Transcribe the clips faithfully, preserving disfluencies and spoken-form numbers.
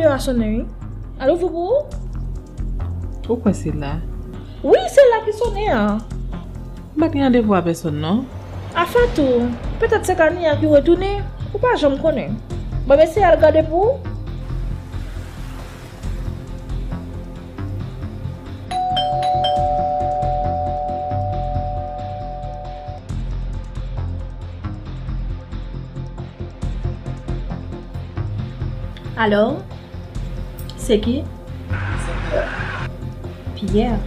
Yo a sonnen, wi. Al ouvri pou ou. Ou kwè se la? Wi, se la ki sonnen an. M pa t gen randevou a pèsonn, non. A Fatou, petèt se ka Nia ki retounen, ou pa janm konnen. Bon, m eseye al gade pou ou. Alò, se ki? Pierre.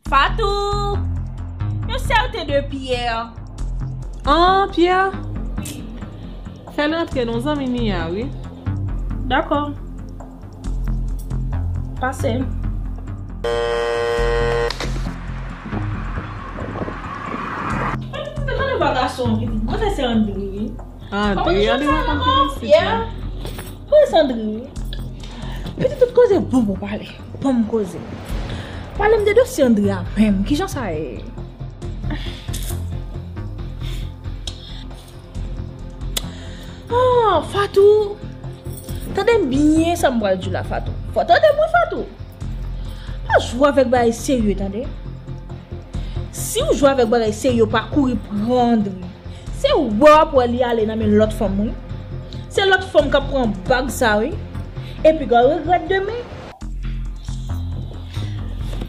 Fatou! Yon sèten de Pierre. An, Pierre? Fè l rantre non, zanmi Nia, wi. Dakò. Pase. Mwen te tande vwa gason an ki di, mwen se André. André, André, mwen konn ki pitit la. Mwen se André. Pitit tout koze, bon, bon, pale. Bon, m koze. Pale m de dosye André a menm. Kijan sa ye? Ah, Fatou! Tande byen sa m pral di w la, Fatou. Fò tande mwen, Fatou. Pa jwe avèk bagay serye, tande. Si w jwe avèk bagay serye, w pa kouri pran André. Se wè w ap wè li ale nan men lòt fanm, wi. Se lòt fanm k ap pran bag sa, wi. Epi w ap regrèt demen.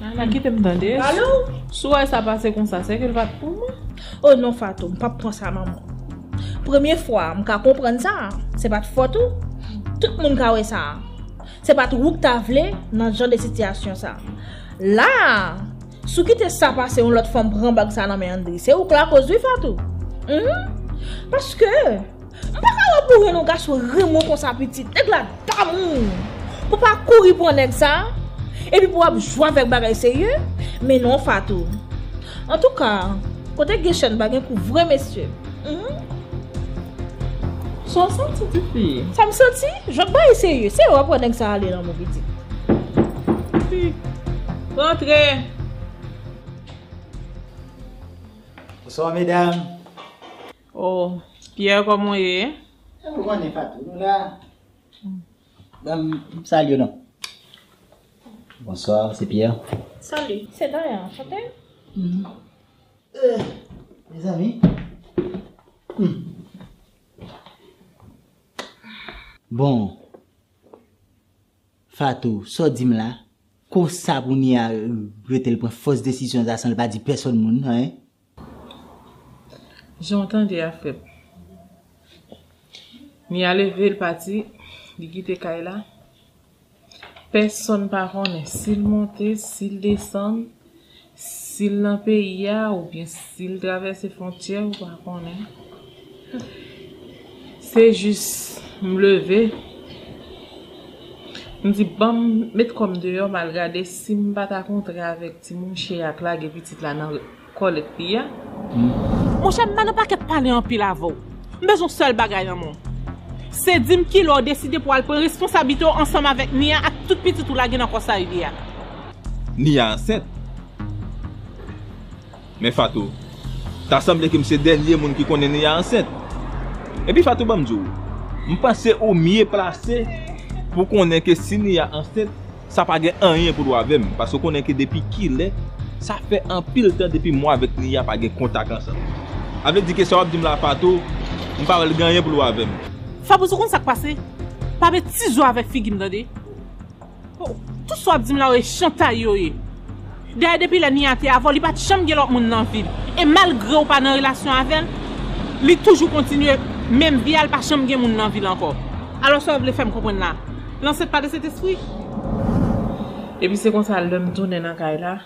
Nana, kite m tande. Alo? Si w wè sa pase konsa, se ke l pa t pou mwen. Oh non, Fatou, m p ap pran sa nan men w. Premye fwa, m ka konprann sa. Se pa t fòt ou. Tout moun ka wè sa. Se pa t ou k ta vle nan jan de sitiyasyon sa. La, si w kite sa pase, yon lòt fanm pran bag sa nan men André, se ou k lakoz, wi, Fatou. Mhm. Paske, m pa ka wè pou renmen yon gason renmen w konsa pitit. Nèg la damou. Pou pa kouri pran nèg sa. Epi pou w ap jwe avèk bagay serye. Men non, Fatou. Antouka, kote Gechèn pa gen kou vre, mesye. Mhm. Sa w santi, tifi? Sa m santi? Jwèt bagay serye. Se w ap pran nèg sa ale nan men pitit. Tifi, rantre. Bonswa, medam. Oh, Pierre, kòman w ye? Ou konnen, Fatou, nou la. Ban m salye w non. Bonswa, se Pierre. Salut, c'est Daya, enchanté. Mhm. Eh, mezanmi. Hmm. Bon, Fatou, sa w di m la, konsa pou Nia rete l pran fòs desizyon sa san l pa di pèsonn moun, anyen? Jan w tande a, frè m. Nia leve, l pati, li kite kay la. Pèsonn pa konnen si l monte, si l desann, si l nan peyi a, oubyen si l travèse fwontyè, ou pa konnen. Se jis m leve, m di, ban m met kò m deyò, m al gade si m pa ta kontre avèk ti mouche a k lage pitit la nan kòlèt li a. Monchè, m pa nan pakèt pale anpil avè w. M bezwen yon sèl bagay nan men w. Se di m kilè w deside pou w al pran responsablite w ansanm avèk Nia ak tout pitit ou lage nan kò Saïdi a. Nia ansent. Men Fatou, ta sanble ke m se dènye moun ki konnen Nia ansent. Epi Fatou, ban m di w, m panse ou mye plase pou konnen ke si Nia ansent, sa pa gen anyen pou l wè avè m, paske w konnen ke depi kilè, sa fè anpil tan depi mwen avèk Nia pa gen kontak ansanm. A vle di ke sa w ap di m la, Fatou, m pa wè l gen anyen pou l wè avè m. Fabrice, ou konn sa k pase? Pa met ti zo avèk figi m, tande. Oh, tout sa w ap di m la yo, e chantay yo ye. Dayè, depi lè Nia te avè w, li pa t janm gen lòt moun nan vi l. E malgre w pa nan relasyon avè l, li toujou kontinye menm vi a, li pa janm gen moun nan vi l ankò. Alò, sa w vle fè m konprann la? L ansent pa de Sentespri? Epi se konsa, lè m tounen nan kay la,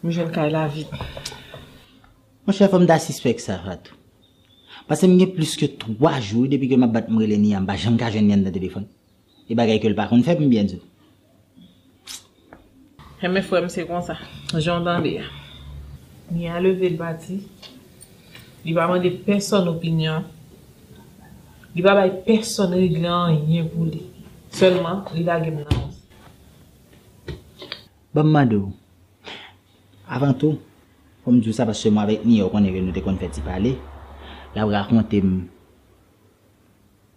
m jwenn kay la vid. Monchè, fò m ta sispèk sa, Fatou. Paske m gen plis ke twa jou depi ke m ap bat m rele Nia, m pa janm ka jwenn Nia nan telefòn. E bagay ke l pa konn fè, pou m byen di w. Enben, frè m, se konsa. Jan w tande a. Nia leve, l pati. Li pa mande pèsonn opinyon. Li pa bay pèsonn regle anyen pou li. Sèlman, li lage m nan yon. Ban m mande w. Avan tou, fò m di w sa paske mwen avèk Nia, ou konnen ke nou te konn fè ti pale. L ap rakonte m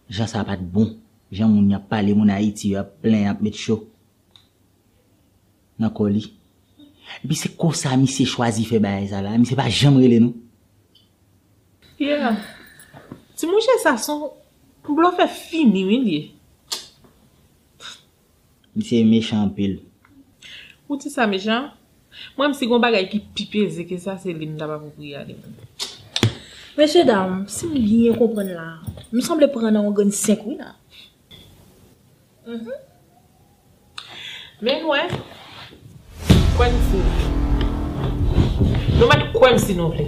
Jan sa pa t bon. Jan moun y ap pale, moun Ayiti yo ap plenyen, ap met cho nan kò li. Epi se konsa misye chwazi fè bagay sa la. Misye pa janm rele nou. Yeah. Ti mouche sa se yon blofè fini, wi, li ye. Misye mechan anpil. Ou di sa mechan? Mwen menm si gon bagay ki pi peze ke sa, se li m t ap apwopriye a li menm. Mesye dam, si m byen konprann la, nou sanble pran nan yon grenn senk wi la. Mhm. Men nou wè, kwè m si nou vle. Nou mèt kwè m si nou vle.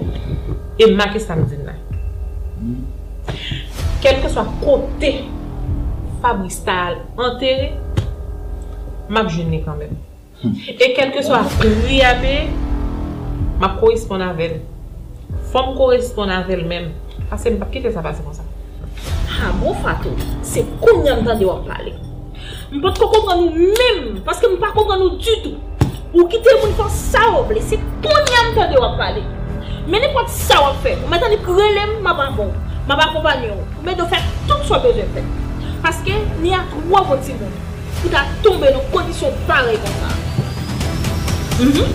E make sa m di n la. Kèlkeswa kote Fabrice ta al antere, m ap jwenn li kanmenm. E kèlkeswa pri a peye, m ap koresponn avè l. Fò m koresponn avè l menm. Paske m p ap kite sa pase konsa. Ha bon Fatou, se kounye a m tande w ap pale. M potko konprann ou menm, paske m pa konprann ou ditou. Ou kite moun fè sa yo vle, se kounye a m tande w ap pale. Men nenpòt sa w ap fè, ou mèt annik rele m, m ap avè w. M ap akonpanye w. Ou mèt fè tout sa w bezwen fè. Paske Nia twò bon timoun pou ta tonbe nan kondisyon parèy konsa. Mhm.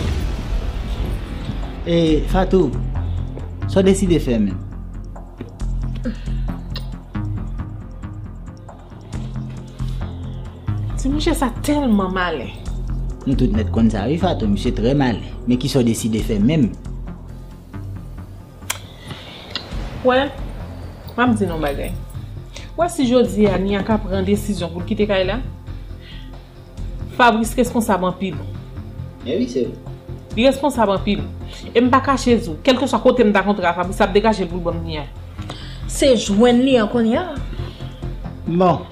E Fatou, sa w deside fè menm? Ti mouche sa tèlman malen. Nou tout mèt konn sa wi Fatou, misye trè malen. Men kisa w deside fè menm? Wè, m ap di nou yon bagay. Wè si jodi a Nia ka pran desizyon pou l kite kay la, Fabrice responsab anpil. Men wi, se vre. Li responsab anpil. E m pa kache di w, kèlkeswa kote m ta kontre a Fabrice, l ap degaje l pou l ban m Nia. Se jwenn li an kounye a. Bon.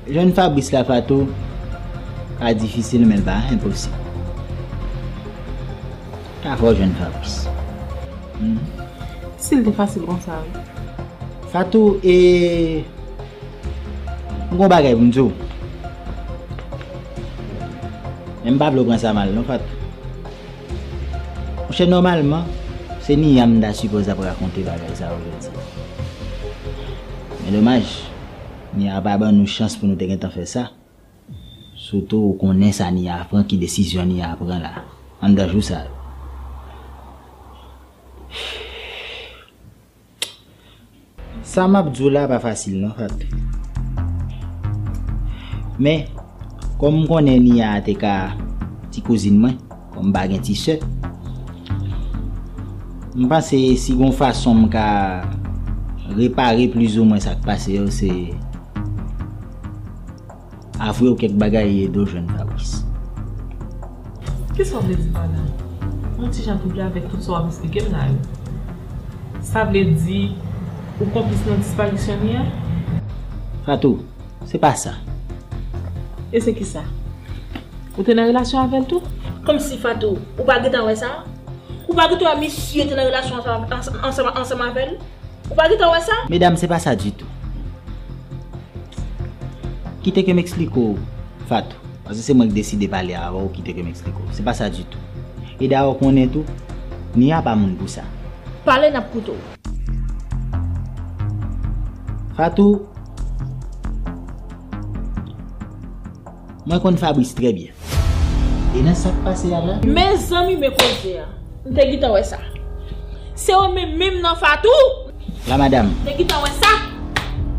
Jwenn Fabrice la Fatou, pa difisil men l pa enposib. Ka fè w jwenn Fabrice. Hmm. Si l te fasil konsa wi. Fatou, e, m gon bagay pou m di w. Men m pa vle w pran sa mal non Fatou. Monchè, nòmalman, se Nia m ta sipoze ap rakonte bagay sa yo jodi a. Men domaj, Nia pa ban nou chans pou nou te gentan fè sa. Sitou ou konnen sa Nia pran, ki desizyon Nia pran la, anndan jou sa yo. Sa m ap di w la pa fasil non Fatou. Men, kòm m konnen Nia te ka ti kouzin mwen, kòm m pa gen ti sè, m panse si gon fason m ka repare plizoumwen sa k pase yo, se avwe w kèk bagay e ede w jwenn Fabrice. Kisa w vle di pa la? Yon ti jan twouble avèk tout sa w ap esplike m la yo. Sa vle di ou konplis nan disparisyon Nia? Fatou, se pa sa. E se kisa? Ou te nan relasyon avè l tou? Kòmsi Fatou, ou pa gentan wè sa? Ou pa gentan wè misye te nan relasyon ansanm, ansanm, ansanm, ansanm avè l? Ou pa gentan wè sa? Medam, se pa sa ditou. Kite ke m eksplike w, Fatou. Paske se mwen ki deside pale avè w, kite ke m eksplike w. Se pa sa ditou. E dayè w konnen tou, Nia pa moun pou sa. Pale, n ap koute w. Fatou, mwen konn Fabrice trè byen. E nan sa k pase a la? Mezanmi, men koze a. M te gentan wè sa. Se ou menm menm nan Fatou? La madam. M te gentan wè sa.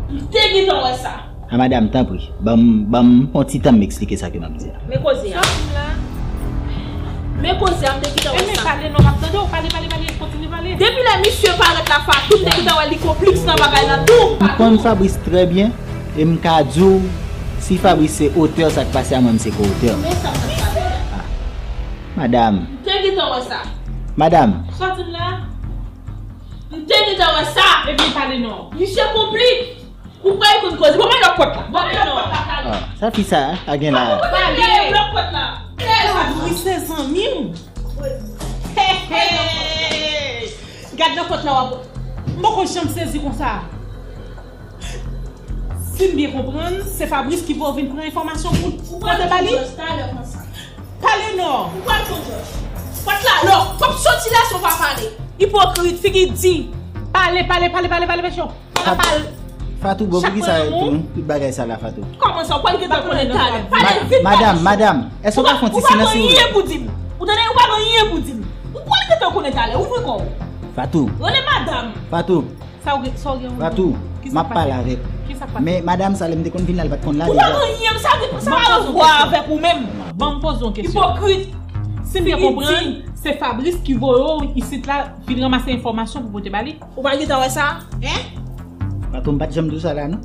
M te gentan wè sa. La madam, tanpri, ban m, ban m yon ti tan m eksplike sa ke m ap di a. Men koze a. Men koze a, m te gentan wè sa. Ebyen pale non, m ap tande w, pale, pale, pale, kontinye pale. Depi lè misye parèt la Fatou, m te gentan wè li konplis nan bagay la tou. M konn Fabrice trè byen. E m ka di w, si Fabrice se otè sa k pase a, mwen m se ko-otè. Men sa m t ap pale a. Ah. Madam. M te gentan wè sa. Madam. Sa w di m la? M te gentan wè sa. Ebyen pale non. Misye konplis. Ou kwè l konn koze? Bon, men lòt pòt la. Bon, men lòt pòt la, pale. Ah, sa fi sa a gen la. Pale, lòt pòt la. Fabrice se zanmi m. Hey, hey. Gad nan pòt la w ap. M poko janm sezi konsa. Si m byen konprann, se Fabrice ki voye w vin pran enfòmasyon pou, pou pote ba li? Pale non. Ou pral pran George. Pòt la lòk. Kòm soti la, si w pa pale. Ipokrit, figi di. Pale, pale, pale, pale, pale, mesye. Fatou, bon, poukisa tout bagay sa la, Fatou? Kòman sa, ou pral gentan konnen talè? Pale vit, madam, madam, èske ou ka fè yon ti silans, silvouplè? Ou pa gen anyen pou di m. Ou tande, ou pa gen anyen pou di m. Ou pral gentan konnen talè, ouvri kò w. Fatou. Rele madam. Fatou. Sa w gen, sa w gen? Fatou, m ap pale avèk. Men madam sa, lè m te konn vin la, li pa t konn la deja. Ou pa gen anyen, sa, sa pa gen anyen avèk ou menm. Ban m poze yon kesyon. Ipokrit. Si m byen konprann, se Fabrice ki voye w isit la, vin ranmase enfòmasyon pou pote ba li. Ou pa gentan wè sa? Hein? Fatou, m pa t janm di w sa la, non.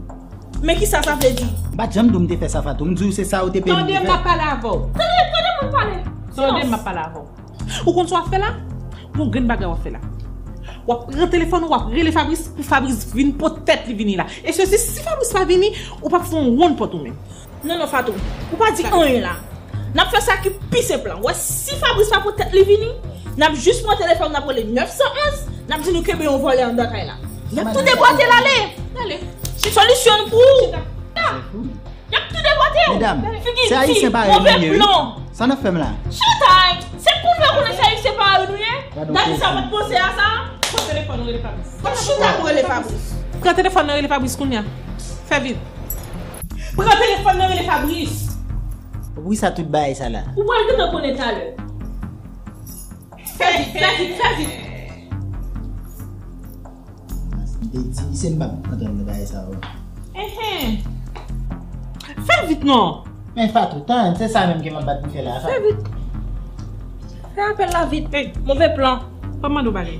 Men kisa sa vle di? M pa t janm di w m te fè sa, Fatou. M di w se sa ou te peye m pou fè. Tande, m ap pale avè w. Tande, tande mwen pale. Tande, m ap pale avè w. Ou konn sa w ap fè la? Gon grenn bagay w ap fè la. W ap pran telefòn ou, w ap rele Fabrice pou Fabrice vin pote tèt li vini la. E sesi, si Fabrice pa vini, ou p ap fè yon wonn pòt ou menm. Non, non, Fatou, ou pa di anyen la. N ap fè sa ki pi senp lan. Ou wè, si Fabrice pa pote tèt li vini, n ap jis pran telefòn, n ap rele nèf san onz, n ap di nou kenbe yon vòlè anndan kay la. Y ap tou depòte l ale. Solisyon n pou ou. Y ap tou depòte w. Medam, se ayisyen parèy nou ye, wi. Sa n ap fè m la? Chita! Se pou fè konnen se ayisyen parèy nou ye. Dadi sa pa t panse a sa. Pran telefòn nan rele Fabrice. Pran chita pou rele Fabrice. Pran telefòn nan rele Fabrice kounye a. Fè vit. Pran telefòn nan rele Fabrice. Poukisa tout bagay sa la? Ou pral gentan konnen talè. Fè vit, fè vit, fè vit. M te di misye m p ap antann nan bagay sa yo. Enhen. Fè vit non. Men Fatou, tann, se sa menm ke m ap bat pou fè la. Fè vit. Fè apèl la vit. Ey, move plan. Ban m mande w bagay.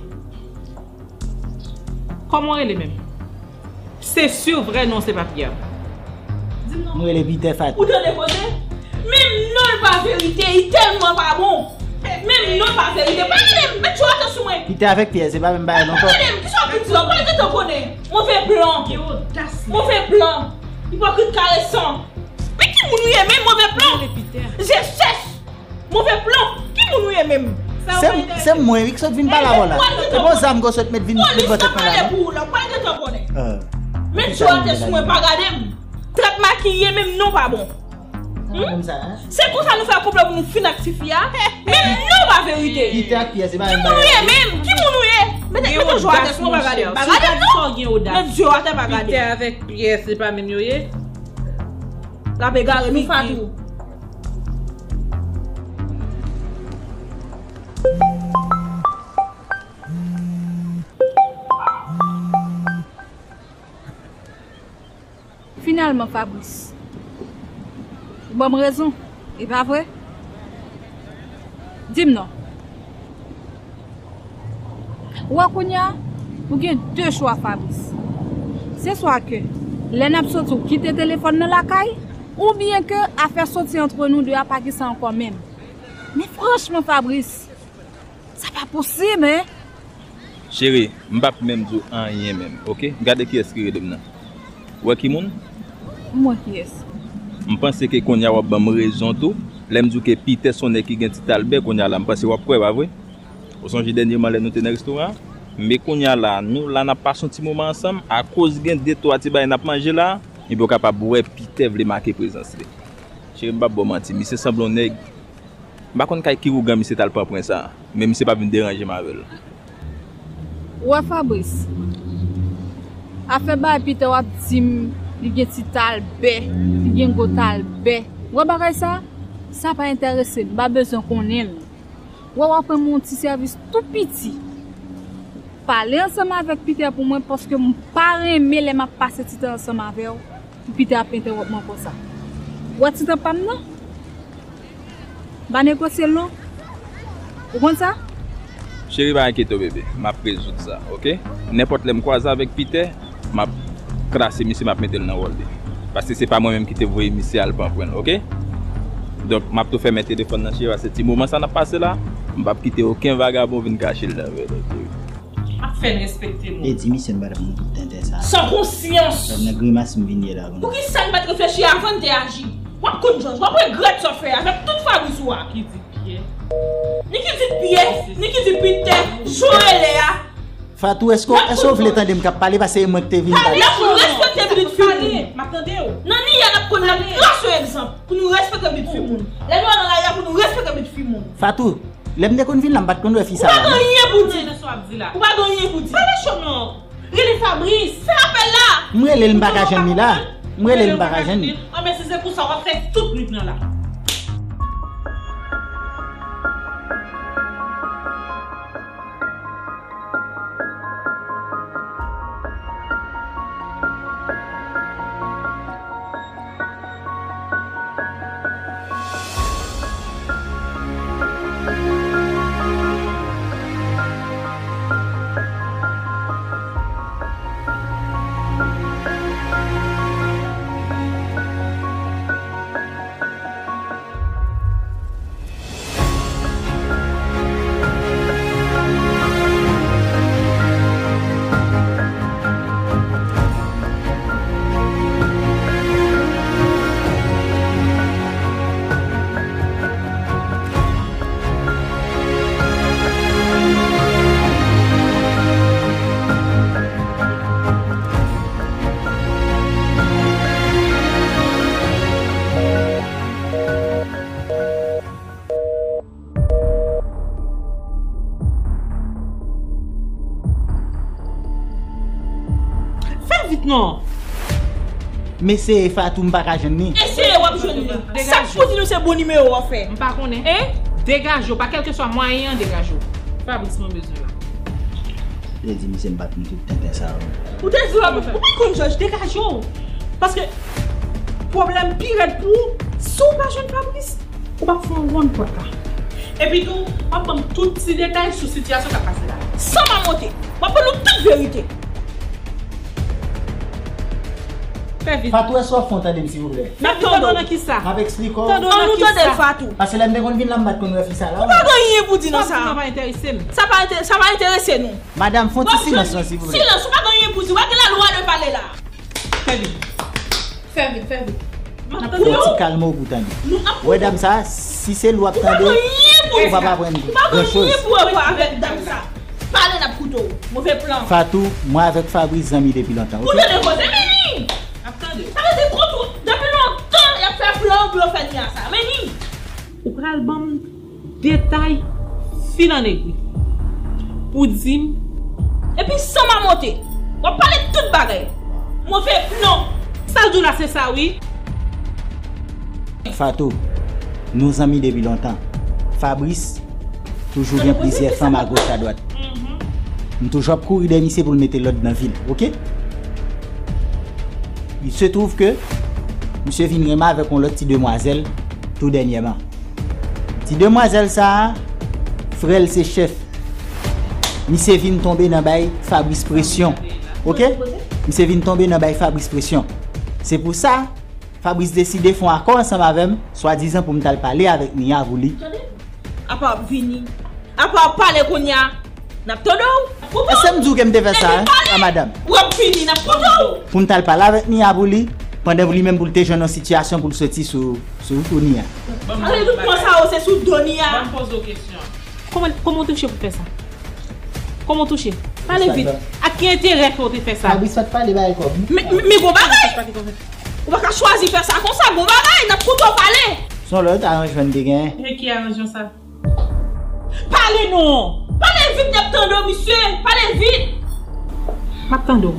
Kòman w rele menm? Se si vrè non se pa Pierre. Di m non. Mwen rele Peter Fatou. Ou tande koze? Menm non l pa verite, li tèlman pa bon. Menm non l pa verite. Pa gade m, met djòtè sou mwen. Peter avèk Pierre, se pa menm bagay non. Pa gade m, kisa w ap vin di la? Ou pa gentan konnen. Move plan. Gen odas, men. Move plan. Ipokrit karesan. Men ki moun ou ye menm, move plan? Rele Peter. Zye chèch. Move plan! Ki moun ou ye menm? Se, se mwen wi ki sot vin pale avè w la. Se pa yon zam ke w sot met vin met bò tèt mwen la non. Polis la pale pou ou la, ou pral gentan konnen. Met djòtè sou mwen, pa gade m. Trèt makiye menm non pa bon. Se konsa nou fè konplo pou nou fin ak tifi a. Menm non pa verite. Peter ak Pierre, se pa menm bagay. Ki moun ou ye menm? Ki moun ou ye? Mete, mete djòtè sou mwen, pa gade m. Pa gade m non. Met djòtè, pa gade m. Peter avèk Pierre, se pa menm yo ye? L ap egare nou, Fatou. Finalman, Fabrice, ou ban m rezon, e pa vre? Di m non. Ou wè kounye a, ou gen de chwa, Fabrice. Se swa ke lè n ap soti ou kite telefòn nan lakay, oubyen ke afè soti antre nou de a pa gen sa ankò menm. Men franchman, Fabrice, sa pa posib, en! Cheri, m p ap menm di w anyen menm, oke? Gade kiyès ki rele m nan. Ou wè ki moun? M wè kiyès. M panse ke kounye a w ap ban m rezon tou. Lè m di w ke Peter se yon nèg ki gen ti talbè, kounye a la, m panse w ap kwè, pa vre? Ou sonje dènyèman lè nou te nan restoran an? Men kounye a la, nou la n ap pase yon ti moman ansanm, akoz gen de twa ti bagay n ap manje la, ebyen w kapab wè Peter vle make prezans li. Cheri, m p ap ba w manti, misye sanble yon nèg, m pa konn kay ki ougan misye t al pran pwen sa, men misye pa vin deranje m avè l. Ou wè Fabrice, afè bagay Peter w ap di m li gen ti talbè, li gen gwo talbè. Ou wè bagay sa? Sa pa enterese m, m pa bezwen konnen l. Wè, w ap rann mwen yon ti sèvis tou piti. Pale ansanm avèk Peter pou mwen, paske m pa renmen lè m ap pase ti tan ansanm avè w, pou Peter ap entèwonp mwen konsa. Ou wè ti tan pa m nan? M pa negosye l non. Ou konn sa? Cheri, pa enkyete w, bebe. M ap rezoud sa, oke? Nenpòt lè m kwaze avèk Peter, m ap klase misye, m ap mete l nan wòl li. Paske se pa mwen menm ki te voye misye al pran pwen l, oke? Donk, m ap tou fèmen telefòn nan, cheri, paske ti moman sa n ap pase la, m p ap kite okenn vagabon vin kache l nan vè l, oke? M ap fè n respekte nou. E di misye m pa t ap moun tout tenten sa. San konsyans! Sa nan grimas m vin ye la, konnen. Poukisa n pa t reflechi avan n te aji? W ap konn jan, w ap regrèt sa w fè avèk tout Fabrice ou a. Ki di Pyè. Ni ki di Pyè, ni ki di Peter, jan w rele a. Fatou, èske, èske w vle tande m k ap pale, paske e mwen ki te vin pale? Pale pou n respekte pitit fi moun. M ap tande w. Nan ni a n ap konn, n ap trase yon egzanp pou nou respekte pitit fi moun. Lè nou al nan lari a pou nou respekte pitit fi moun. Fatou, lè m te konn vin la, m pa t konn wè fi sa la non. Ou pa gen anyen pou di. Ou pa gen anyen pou di. Pale cho non. Rele Fabrice, fè apèl la. M rele l, m pa ka jwenn li la. M rele l, m pa ka jwenn li. Anben, si se pou sa, w ap fè tout nuit lan la. Fè vit non. M eseye Fatou, m pa ka jwenn li. Eseye, w ap jwenn li. Sa k pou di nou se bon nimewo w ap fè? M pa konnen. Hein? Degaje w, pa kèlkeswa mwayen an, degaje w. Fabrice mwen bezwen la. Li di misye m pa t konn tout tenten sa yo. Ou te di w ap, ou pa konn Jòj, degaje w. Paske pwoblèm pi rèd pou ou, si w pa jwenn Fabrice, ou p ap fè yon wonn pòt la. Epi tou, w ap ban m tout ti detay sou sitiyasyon k ap pase la. San mamote, w ap ban nou tout verite. Fè vit. Fatou, èske w ap fè w tande m, silvouplè? N ap tande w nan kisa? M ap eksplike w. Tande w nan kisa? An nou tande l, Fatou. Paske lè m te konn vin la, m pa t konn wè fi sa la. Ou pa gen anyen pou di nan sa. Sa pa enterese m. Sa pa ente-, sa pa enterese nou. Madam, fè yon ti silans non, silvouplè. Silans, ou pa gen anyen pou di. Ou pa gen lalwa de pale la. Fè vit. Fè vit, fè vit. Fè yon ti kalme w pou tande. Wè dam sa, si se l w ap tande, ou p ap aprann gran choz. Ou pa gen anyen pou wè avèk dam sa. Pale n ap koute w. Move plan. Fatou, mwen avèk Fabrice zanmi depi lontan, oke? Ou tande koze, men ni! N ap tande w. Sa vle di kont ou, depi lontan, y ap fè plan pou yo fè ni a sa. Men ni! Ou pral ban m detay fil an egri pou di m. Epi san mamote, w ap pale tout bagay. Move plan. Sa l di w la, se sa, wi. Fatou, nou zanmi depi lontan. Fabrice toujou gen plizyè fanm agoch adwat. M toujou ap kouri dèyè misye pou l mete lòd nan vi l, oke? Il se trouve que misye vin renmen avèk yon lòt ti demwazèl tou dènyèman. Ti demwazèl sa a, frè l se chèf. Misye vin tonbe nan bay Fabrice presyon. Oke? Misye vin tonbe nan bay Fabrice presyon. Se pou sa, Fabrice deside fè yon akò ansanm avè m, swadizan pou m t al pale avèk Nia pou li. Tande? Apa w ap vini. Apa w ap pale kounye a. N ap tande w. Èske m di w ke m te fè sa, a madanm? W ap vini, n ap tande w. Pou m t al pale avèk Nia pou li, pandan pou li menm pou l te jwenn yon sitiyasyon pou l soti sou, sou, sou Nia. Pale tout tan sa yo, se sou do Nia. Ban m poze w kesyon. Kòman, kòman w touche pou fè sa? Kòman w touche? Pale vit. Ak ki enterè ke w te fè sa? Fabrice pa t pale bagay kòb. Men, men, men gon bagay! Ou pa ka chwazi fè sa konsa, gon bagay, n ap koute w pale. Se yon lòt aranjman n te genyen. E ki aranjman sa? Pale non! Pale vit, n ap tande w, misye! Pale vit! M ap tande w.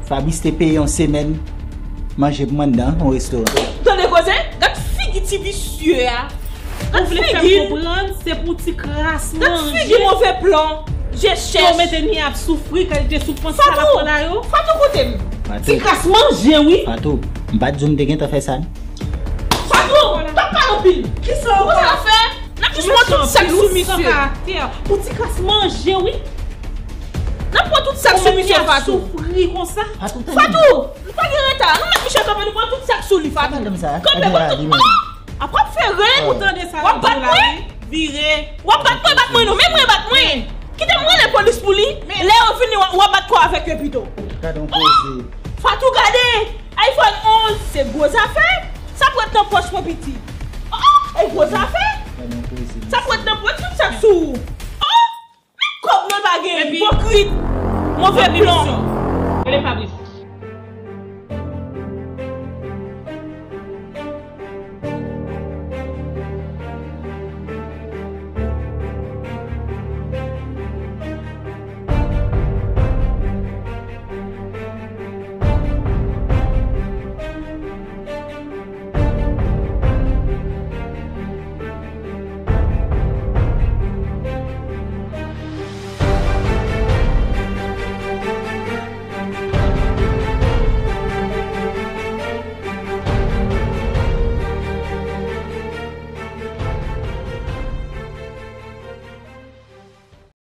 Fabrice te peye yon semèn manje pou mwen anndan yon restoran. Tande koze? Gad figi ti visye a! Ou vle fè m konprann se pou ti kras manje. Gad figi move plan, je chèch. Yo mete Nia ap soufri, kalite soufrans sa l ap pran la yo. Fatou, koute m. Ti kras manje, wi. Fatou, m pa t di w m te gentan fè sa, non. Fatou, pa pale anpil. Kisa w fè? N ap jis pran tout sèk sou misye. Pou ti kras manje, wi. N ap pran tout sèk sou misye, Fatou. Ou mete Nia ap soufri konsa. Fatou, nou pa gen reta. Nou met misye kanpe, nou pran tout sèk sou li, Fatou. Kanpe, pran tout. Apre w ap fè rèn. Ou tande sa yo di w la, wi. Vire. W ap bat mwen, bat mwen non, men mwen bat mwen. Kite m rele polis pou li. Lè yo vini, w ap bat kò avèk yo pito. Gade yon koze. Fatou, gade. iPhone onz, se gwo zafè. Sa pou ret nan pòch mwen, pitit. Oh, e gwo zafè. Gade yon koze. Sa pou ret nan pòch, tout sa sou ou. Oh, men kòb mwen pa gen, ipokrit. Move plan. Rele Fabrice.